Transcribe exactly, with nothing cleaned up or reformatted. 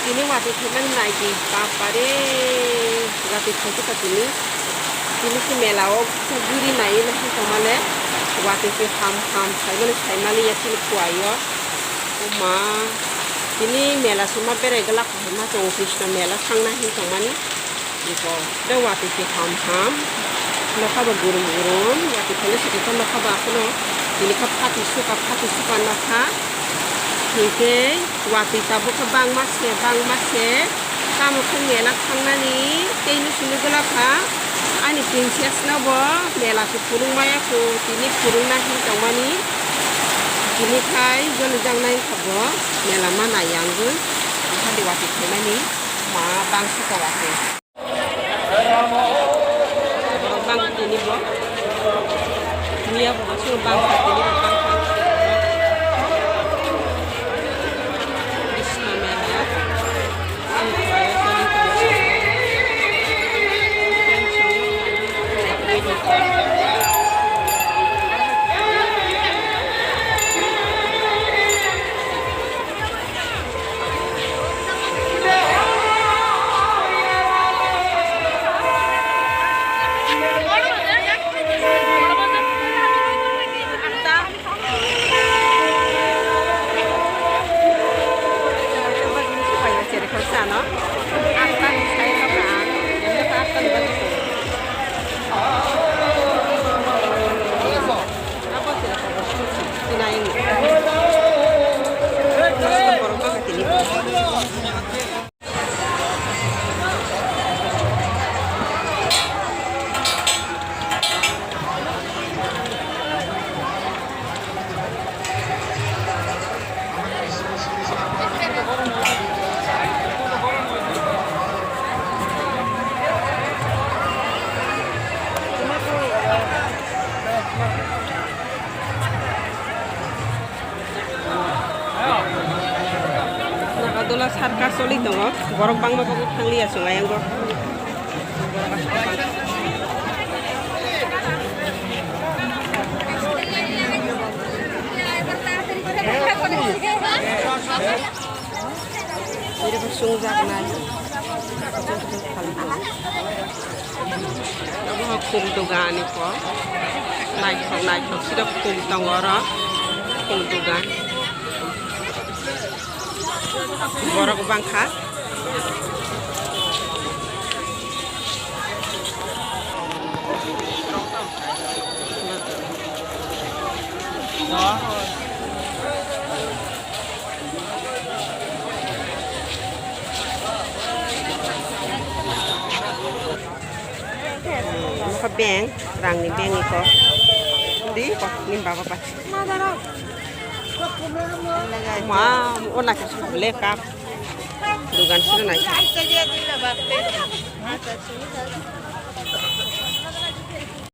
Tini watwi phaimani naidi, bapare, watwi phaikhe tini, tini se mela o kisa guri nai na hwn tongmale, watwi se ham ham saimani saimani ya chini kuaio. O ma, tini mela se ma berai glak hai ma tongo, Krishna mela thangna hwn tongmani. Iko, de watwi se ham ham. Nokha bo gurum gurum, watwi phano se khe nokha bo aphano tini kha phatwi suka, phatwi suka nokha. Hinkhe watwi tabuk khe bangma se, bangma se. Tamo khe mela thangnani tei nusu nugwlakha. Ani princess no bo mela se phurung maya kho, tini phurungna hin tongmani. Tini khai joli jangnai kha bo mela ma nai yang bo. Buphang de watwi phaimani ma bangsa kha watwi. Borok bang tini bo. Miya bo aswk bang kha tini bo bang kha. Krishna mela. Nagadula circus choli tongo, borok bangma bagwi thangliya chwng ayang o. Iri bo chwngjaknai. Obo khum dogan ikko. Naithok naithok siro khum tongo oro. Khum dogan. Borok bangkha. Nokha bank, rangni bank iko. Di ko, ni baba bai. Ma, o naikha song le cup. Dogan sini naikha.